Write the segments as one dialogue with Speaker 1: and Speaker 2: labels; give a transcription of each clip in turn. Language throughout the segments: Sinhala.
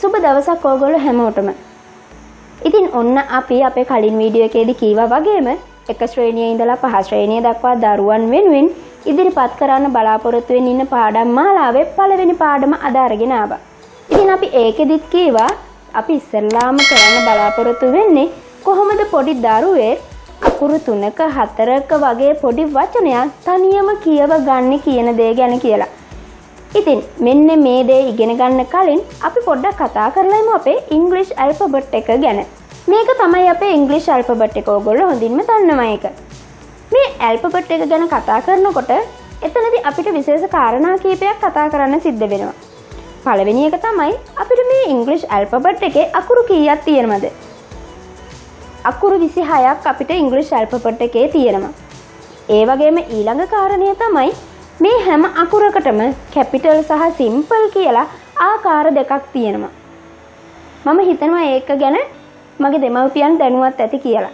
Speaker 1: සුබ දවසක් ඕගොල්ලෝ හැමෝටම. ඉතින් ඔන්න අපි අපේ කලින් වීඩියෝ එකේදී කීවා වගේම එක ශ්‍රේණියේ ඉඳලා පහ ශ්‍රේණිය දක්වා දරුවන් වෙනුවෙන් ඉදිරිපත් කරන්න බලාපොරොත්තු වෙන්න ඉන්න පාඩම් මාලාවේ පළවෙනි පාඩම අද අරගෙන ආවා. ඉතින් අපි ඒකෙදිත් කීවා අපි ඉස්සෙල්ලාම කරන්න බලාපොරොත්තු වෙන්නේ කොහොමද පොඩි දරුවෙක් අකුරු තුනක හතරක වගේ පොඩි වචනයක් තනියම කියව ගන්න කියන දේ ගැන කියලා. ඉතින් මෙන්න මේ දේ ඉගෙන ගන්න කලින් අපි පොඩ්ඩක් කතා කරලා යමු අපේ ඉංග්‍රීසි ඇල්ෆබට් එක ගැන. මේක තමයි අපේ ඉංග්‍රීසි ඇල්ෆබට් එක. ඕගොල්ලෝ හොඳින්ම දන්නවා ඒක. මේ ඇල්ෆබට් එක ගැන කතා කරනකොට එතනදී අපිට විශේෂ කාරණා කීපයක් කතා කරන්න සිද්ධ වෙනවා. පළවෙනි එක තමයි අපිට මේ ඉංග්‍රීසි ඇල්ෆබට් එකේ අකුරු කීයක් තියෙනවද? අකුරු 26ක් අපිට ඉංග්‍රීසි ඇල්ෆබට් එකේ තියෙනවා. ඒ වගේම ඊළඟ කාරණය තමයි මේ හැම අකුරකටම කැපිටල් සහ සිම්පල් කියලා ආකාර දෙකක් තියෙනවා. මම හිතනවා ඒක ගැන මගේ දෙමව්පියන් දැනුවත් ඇති කියලා.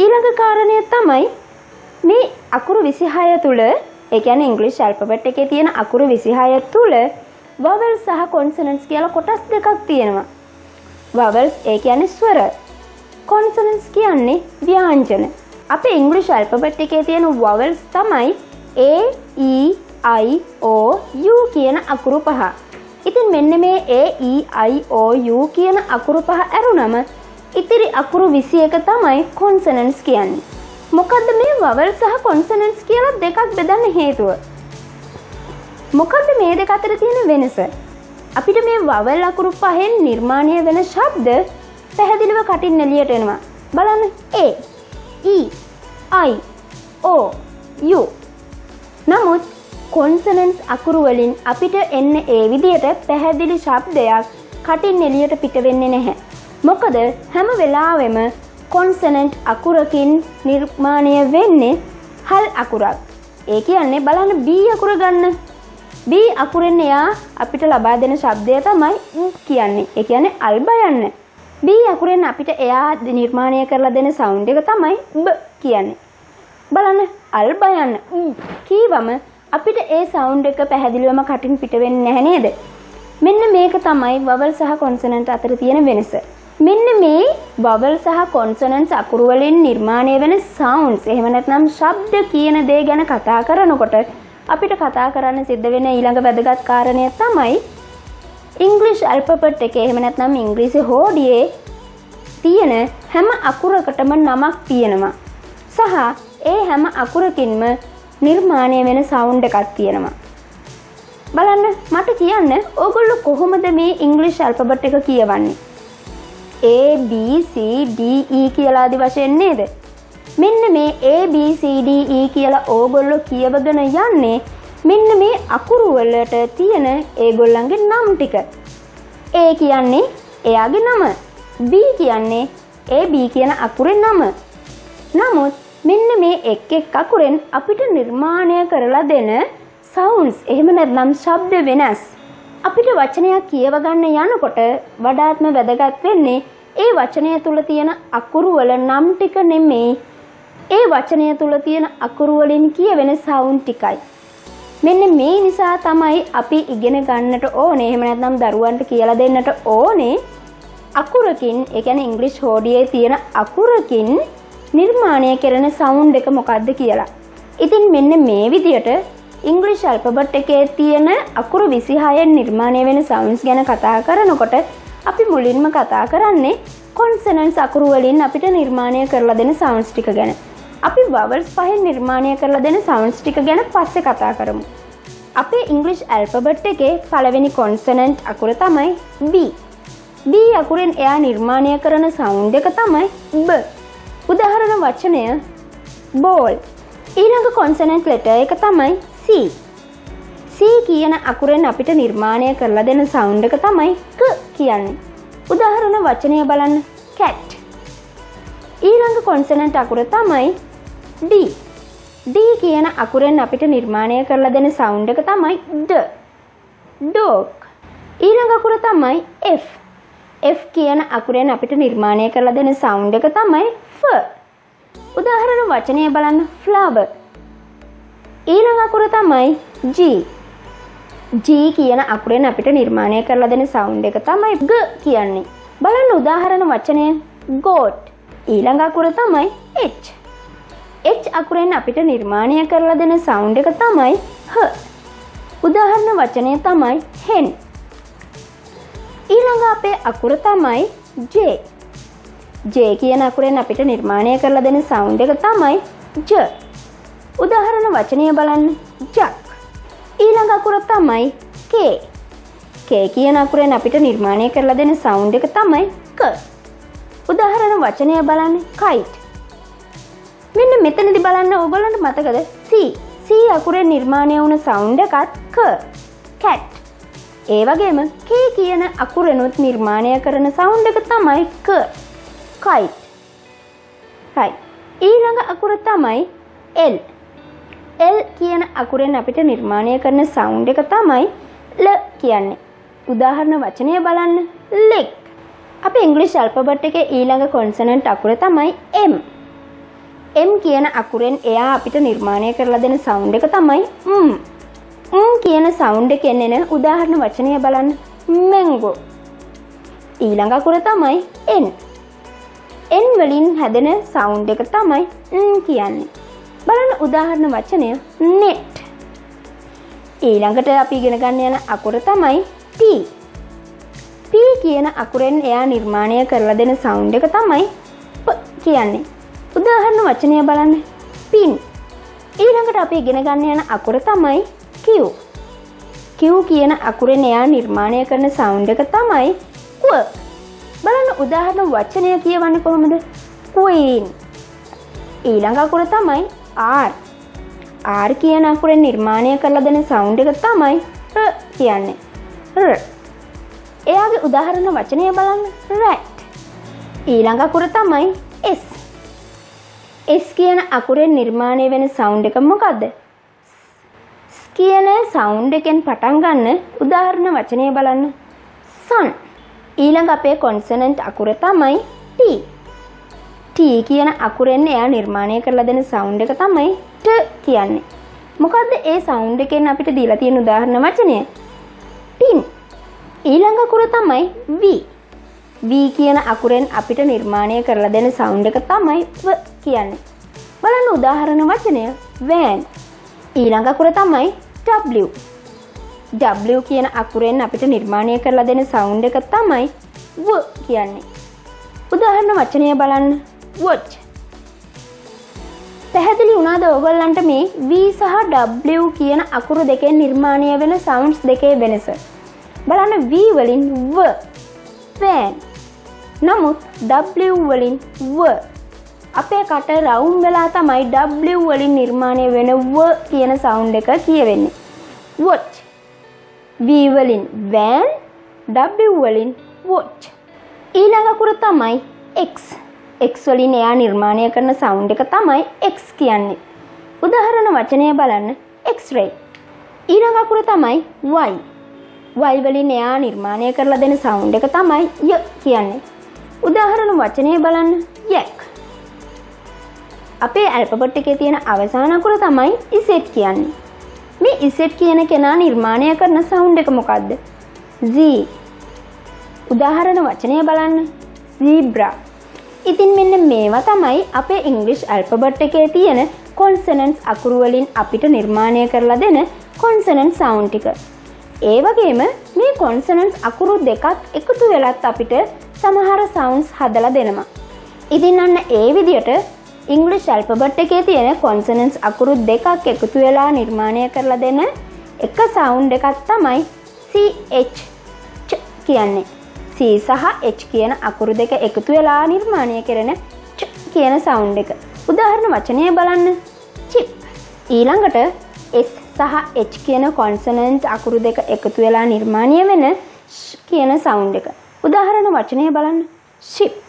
Speaker 1: ඊළඟ කාරණය තමයි මේ අකුරු 26 තුල, ඒ කියන්නේ ඉංග්‍රීසි ඇල්ෆබට් එකේ තියෙන අකුරු 26 තුල වවල්ස් සහ කොන්සනන්ට්ස් කියලා කොටස් දෙකක් තියෙනවා. වවල්ස් ඒ කියන්නේ ස්වර. කොන්සනන්ට්ස් කියන්නේ ව්‍යාංජන. අපේ ඉංග්‍රීසි ඇල්ෆබට් එකේ තියෙන වවල්ස් තමයි A, E, I, O, U කියන අකුරු පහ. ඉතින් මෙන්න මේ A, E, I, O, U කියන අකුරු පහ ඇරුණම ඉතිරි අකුරු 21 තමයි කොන්සනන්ට්ස් කියන්නේ. මොකද්ද මේ වවල් සහ කොන්සනන්ට්ස් කියලා දෙකක් බෙදන්න හේතුව? මොකද්ද මේ දෙක අතර තියෙන වෙනස? අපිට මේ වවල් අකුරු පහෙන් නිර්මාණය වෙන ශබ්ද පැහැදිලිව කටින් එළියට එනවා. බලන්න, A, E, I, O, U. නමුත් කොන්සනන්ට්ස් අකුරු වලින් අපිට එන්න ඒ විදිහට පැහැදිලි ශබ්දයක් කටින් එළියට පිට වෙන්නේ නැහැ. මොකද හැම වෙලාවෙම කොන්සනන්ට් අකුරකින් නිර්මාණය වෙන්නේ හල් අකුරක්. ඒ කියන්නේ බලන්න, B අකුර ගන්න. B අකුරෙන් එයා අපිට ලබා දෙන ශබ්දය තමයි උ කියන්නේ. ඒ කියන්නේ අල් බයන්න. B අකුරෙන් අපිට එයා නිර්මාණය කරලා දෙන සවුන්ඩ් එක තමයි බ කියන්නේ. බලන්න, අල් බයන්න උ කීවම අපිට ඒ සවුන්ඩ් එක පැහැදිලිවම කටින් පිට වෙන්නේ නැහැ නේද? මෙන්න මේක තමයි වවල් සහ කොන්සනන්ට් අතර තියෙන වෙනස. මෙන්න මේ වවල් සහ කොන්සනන්ට්ස් අකුරු වලින් නිර්මාණය වෙන සවුන්ඩ්ස්, එහෙම නැත්නම් ශබ්ද කියන දේ ගැන කතා කරනකොට අපිට කතා කරන්න සිද්ධ වෙන ඊළඟ වැදගත් කාරණය තමයි ඉංග්‍රීසි ඇල්ෆබට් එකේ, එහෙම නැත්නම් ඉංග්‍රීසි හෝඩියේ තියෙන හැම අකුරකටම නමක් තියෙනවා. සහ ඒ හැම අකුරකින්ම නිර්මාණය වෙන සවුන්ඩ් එකක් තියෙනවා. බලන්න, මට කියන්න ඕගොල්ලෝ කොහොමද මේ ඉංග්‍රීසි ඇල්ෆබට් එක කියවන්නේ? A, B, C, D, E කියලා ආදි වශයෙන් නේද? මෙන්න මේ A, B, C, D, E කියලා ඕගොල්ලෝ කියවගෙන යන්නේ මෙන්න මේ අකුරු වලට තියෙන ඒගොල්ලන්ගේ නම් ටික. A කියන්නේ එයාගේ නම. B කියන්නේ ඒ B කියන අකුරේ නම. නමුත් මෙන්න මේ එක් එක් අකුරෙන් අපිට නිර්මාණය කරලා දෙන සවුන්ඩ්ස්, එහෙම නැත්නම් ශබ්ද වෙනස්. අපිට වචනයක් කියව ගන්න යනකොට වඩාත්ම වැදගත් වෙන්නේ ඒ වචනය තුල තියෙන අකුරු වල නම් ටික නෙමෙයි, ඒ වචනය තුල තියෙන අකුරු වලින් කියවෙන සවුන්ඩ් ටිකයි. මෙන්න මේ නිසා තමයි අපි ඉගෙන ගන්නට ඕනේ, එහෙම නැත්නම් දරුවන්ට කියලා දෙන්නට ඕනේ, අකුරකින්, ඒ කියන්නේ ඉංග්‍රීසි හෝඩියේ තියෙන අකුරකින් නිර්මාණය කරන සවුන්ඩ් එක මොකක්ද කියලා. ඉතින් මෙන්න මේ විදියට ඉංග්‍රීසි ඇල්ෆබට් එකේ තියෙන අකුරු 26න් නිර්මාණය වෙන සවුන්ඩ්ස් ගැන කතා කරනකොට අපි මුලින්ම කතා කරන්නේ කොන්සනන්ට්ස් අකුරු වලින් අපිට නිර්මාණය කරලා දෙන සවුන්ඩ්ස් ටික ගැන. අපි වවල්ස් පහෙන් නිර්මාණය කරලා දෙන සවුන්ඩ්ස් ටික ගැන පස්සේ කතා කරමු. අපේ ඉංග්‍රීසි ඇල්ෆබට් එකේ පළවෙනි කොන්සනන්ට් අකුර තමයි B. B අකුරෙන් එයා නිර්මාණය කරන සවුන්ඩ් එක තමයි බ. උදාහරණ වචනය බෝල්. ඊළඟ කොන්සනන්ට් ලෙටර් එක තමයි C. C කියන අකුරෙන් අපිට නිර්මාණය කරලා දෙන සවුන්ඩ් එක තමයි ක කියන්නේ. උදාහරණ වචනය බලන්න, cat. ඊළඟ කොන්සනන්ට් අකුර තමයි D. D කියන අකුරෙන් අපිට නිර්මාණය කරලා දෙන සවුන්ඩ් එක තමයි ඩ. Dog. ඊළඟ අකුර තමයි F. F කියන අකුරෙන් අපිට නිර්මාණය කරලා දෙන සවුන්ඩ් එක තමයි ෆ. උදාහරණ වචනය බලන්න, flower. ඊළඟ අකුර තමයි G. G කියන අකුරෙන් අපිට නිර්මාණය කරලා දෙන සවුන්ඩ් එක තමයි ග කියන්නේ. බලන්න උදාහරණ වචනය goat. ඊළඟ අකුර තමයි H. H අකුරෙන් අපිට නිර්මාණය කරලා දෙන සවුන්ඩ් එක තමයි හ්. උදාහරණ වචනය තමයි hen. ඊළඟ අපේ අකුර තමයි J. J කියන අකුරෙන් අපිට නිර්මාණය කරලා දෙන සවුන්ඩ් එක තමයි ජ. උදාහරණ වචනය බලන්න ජක්. ඊළඟ අකුර තමයි K. K කියන අකුරෙන් අපිට නිර්මාණය කරලා දෙන සවුන්ඩ් එක තමයි ක. උදාහරණ වචනය බලන්න කයිට්. මෙන්න මෙතනදි බලන්න ඔයගොල්ලන්ට මතකද C. C අකුරෙන් නිර්මාණය වුණ සවුන්ඩ් එකත් ක. කැට්. ඒ වගේම K කියන අකුරෙනුත් නිර්මාණය කරන සවුන්ඩ් එක තමයි ක. කයිට්. රයිට්. ඊළඟ අකුර තමයි L. L කියන අකුරෙන් අපිට නිර්මාණය කරන සවුන්ඩ් එක තමයි ල කියන්නේ. උදාහරණ වචනය බලන්න lick. අපේ ඉංග්‍රීසි ඇල්ෆබෙට් එකේ ඊළඟ කොන්සනන්ට් අකුර තමයි M. M කියන අකුරෙන් එයා අපිට නිර්මාණය කරලා දෙන සවුන්ඩ් එක තමයි ම්. ම් කියන සවුන්ඩ් එකෙන් එන උදාහරණ වචනය බලන්න මැංගෝ. ඊළඟ අකුර තමයි N. N වලින් හැදෙන සවුන්ඩ් එක තමයි න් කියන්නේ. බලන්න උදාහරණ වචනය net. ඊළඟට අපි ඉගෙන ගන්න යන අකුර තමයි P. P කියන අකුරෙන් එයා නිර්මාණය කරලා දෙන සවුන්ඩ් එක තමයි ප කියන්නේ. උදාහරණ වචනය බලන්න පින්. ඊළඟට අපි ඉගෙන ගන්න යන අකුර තමයි Q. Q කියන අකුරෙන් එයා නිර්මාණය කරන සවුන්ඩ් එක තමයි ක්ව. බලන්න උදාහරණ වචනය කියවන්නේ කොහොමද? queen. ඊළඟ අකුර තමයි R. R කියන අකුරෙන් නිර්මාණය කරලා දෙන සවුන්ඩ් එක තමයි ර කියන්නේ. ර. එයාගේ උදාහරණ වචනය බලන්න rat. ඊළඟ අකුර තමයි S. S කියන අකුරෙන් නිර්මාණය වෙන සවුන්ඩ් එක මොකද්ද? S කියන සවුන්ඩ් එකෙන් පටන් ගන්න උදාහරණ වචනය බලන්න. sun. ඊළඟ අපේ කොන්සනන්ට් අකුර තමයි T. T කියන අකුරෙන් එයා නිර්මාණය කරලා දෙන සවුන්ඩ් එක තමයි ට කියන්නේ. මොකද්ද ඒ සවුන්ඩ් එකෙන් අපිට දීලා තියෙන උදාහරණ වචනය? tin. ඊළඟ අකුර තමයි V. V කියන අකුරෙන් අපිට නිර්මාණය කරලා දෙන සවුන්ඩ් එක තමයි ව කියන්නේ. බලන්න උදාහරණ වචනය van. ඊළඟ අකුර තමයි W. W කියන අකුරෙන් අපිට නිර්මාණය කරලා දෙන සවුන්ඩ් එක තමයි ව කියන්නේ. උදාහරණ වචනය බලන්න watch. පැහැදිලි වුණාද ඔයගොල්ලන්ට මේ V සහ W කියන අකුරු දෙකෙන් නිර්මාණය වෙන සවුන්ඩ්ස් දෙකේ වෙනස? බලන්න V වලින් ව van. නමුත් W වලින් ව. අපේ කට රවුම් වෙලා තමයි W වලින් නිර්මාණය වෙන ව කියන සවුන්ඩ් එක කියවෙන්නේ. watch. V වලින් van, W වලින් watch. ඊළඟ අකුර තමයි X. X වලින් එයා නිර්මාණය කරන සවුන්ඩ් එක තමයි X කියන්නේ. උදාහරණ වචනය බලන්න X-ray. ඊළඟ අකුර තමයි Y. Y වලින් එයා නිර්මාණය කරලා දෙන සවුන්ඩ් එක තමයි ය කියන්නේ. උදාහරණ වචනය බලන්න yak. අපේ ඇල්ෆබෙට් එකේ තියෙන අවසාන අකුර තමයි Z කියන්නේ. මේ Z කියන කෙනා නිර්මාණය කරන සවුන්ඩ් එක මොකද්ද? Z. උදාහරණ වචනය බලන්න zebra. ඉතින් මෙන්න මේවා තමයි අපේ ඉංග්‍රීසි ඇල්ෆබෙට් එකේ තියෙන කොන්සනන්ට්ස් අකුරු වලින් අපිට නිර්මාණය කරලා දෙන කොන්සනන්ට් සවුන්ඩ් ටික. ඒ වගේම මේ කොන්සනන්ට්ස් අකුරු දෙකක් එකතු වෙලත් අපිට සමහර සවුන්ඩ්ස් හදලා දෙනවා. ඉතින් අන්න ඒ විදියට ඉංග්‍රීසි ඇල්ෆබෙට් එකේ තියෙන කොන්සනන්ට්ස් අකුරු දෙකක් එකතු වෙලා නිර්මාණය කරලා දෙන එක සවුන්ඩ් එකක් තමයි CH ච කියන්නේ. C සහ H කියන අකුරු දෙක එකතු වෙලා නිර්මාණය කරන ච කියන සවුන්ඩ් එක. උදාහරණ වචනය බලන්න. චිප්. ඊළඟට S සහ H කියන කොන්සනන්ට් අකුරු දෙක එකතු වෙලා නිර්මාණය වෙන ෂ් කියන සවුන්ඩ් එක. උදාහරණ වචනය බලන්න. ෂිප්.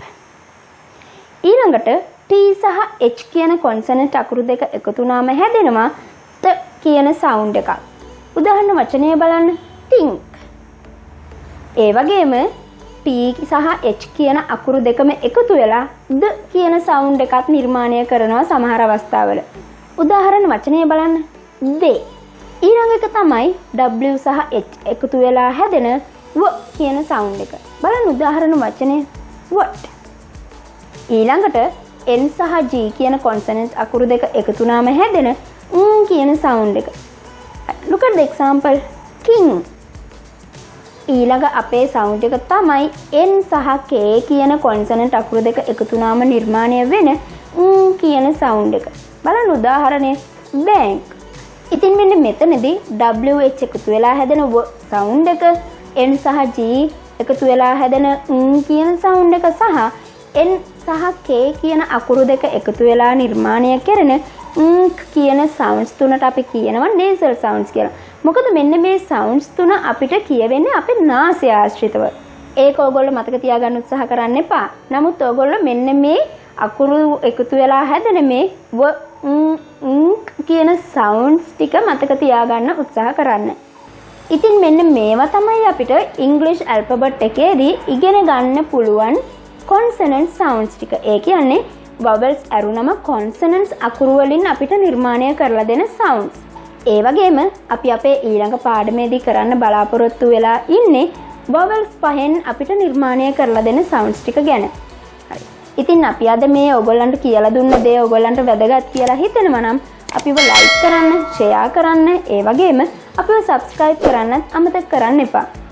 Speaker 1: ඊළඟට T සහ H කියන කොන්සනන්ට් අකුරු දෙක එකතු වුණාම හැදෙනවා ත කියන සවුන්ඩ් එකක්. උදාහරණ වචනය බලන්න. think. ඒ වගේම T සහ H කියන අකුරු දෙකම එකතු වෙලා ද කියන සවුන්ඩ් එකක් නිර්මාණය කරනවා සමහර අවස්ථාවල. උදාහරණ වචනය බලන්න. they. ඊළඟ එක තමයි W සහ H එකතු වෙලා හැදෙන w කියන සවුන්ඩ් එක. බලන්න උදාහරණ වචනය what. ඊළඟට N සහ G කියන කොන්සනන්ට් අකුරු දෙක එකතු වුණාම හැදෙන න් කියන සවුන්ඩ් එක. Look at the example, king. ඊළඟ අපේ සවුන්ඩ් එක තමයි N සහ K කියන කොන්සනන්ට් අකුරු දෙක එකතු වුණාම නිර්මාණය වෙන න් කියන සවුන්ඩ් එක. බලන්න උදාහරණය bank. ඉතින් මෙන්න මෙතනදී WH එකතු වෙලා හැදෙන w sound එක, N සහ G එකතු වෙලා හැදෙන න් කියන සවුන්ඩ් එක සහ N සහ K කියන අකුරු දෙක එකතු වෙලා නිර්මාණය කරන න් කියන සවුන්ඩ්ස් තුනට අපි කියනවා නේසල් සවුන්ඩ්ස් කියලා. මොකද මෙන්න මේ සවුන්ඩ්ස් තුන අපිට කියවෙන්නේ අපේ නාසය ආශ්‍රිතව. ඒක ඕගොල්ලෝ මතක තියාගන්න උත්සාහ කරන්න එපා. නමුත් ඕගොල්ලෝ මෙන්න මේ අකුරු එකතු වෙලා හැදෙන මේ ව, න්, ං කියන සවුන්ඩ්ස් ටික මතක තියාගන්න උත්සාහ කරන්න. ඉතින් මෙන්න මේවා තමයි අපිට ඉංග්‍රීසි ඇල්ෆබට් එකේදී ඉගෙන ගන්න පුළුවන් කොන්සනන්ට් සවුන්ඩ්ස් ටික. ඒ කියන්නේ වවල්ස් ඇරුණම කොන්සනන්ට්ස් අකුරු වලින් අපිට නිර්මාණය කරලා දෙන සවුන්ඩ්ස්. ඒ වගේම අපි අපේ ඊළඟ පාඩමේදී කරන්න බලාපොරොත්තු වෙලා ඉන්නේ වවල්ස් පහෙන් අපිට නිර්මාණය කරලා දෙන සවුන්ඩ්ස් ටික ගැන. හරි. ඉතින් අපි අද මේ ඔයගොල්ලන්ට කියලා දුන්න දේ ඔයගොල්ලන්ට වැදගත් කියලා හිතෙනවා නම් අපිව ලයික් කරන්න, ෂෙයා කරන්න, ඒ වගේම අපිව සබ්ස්ක්‍රයිබ් කරන්නත් අමතක කරන්න එපා.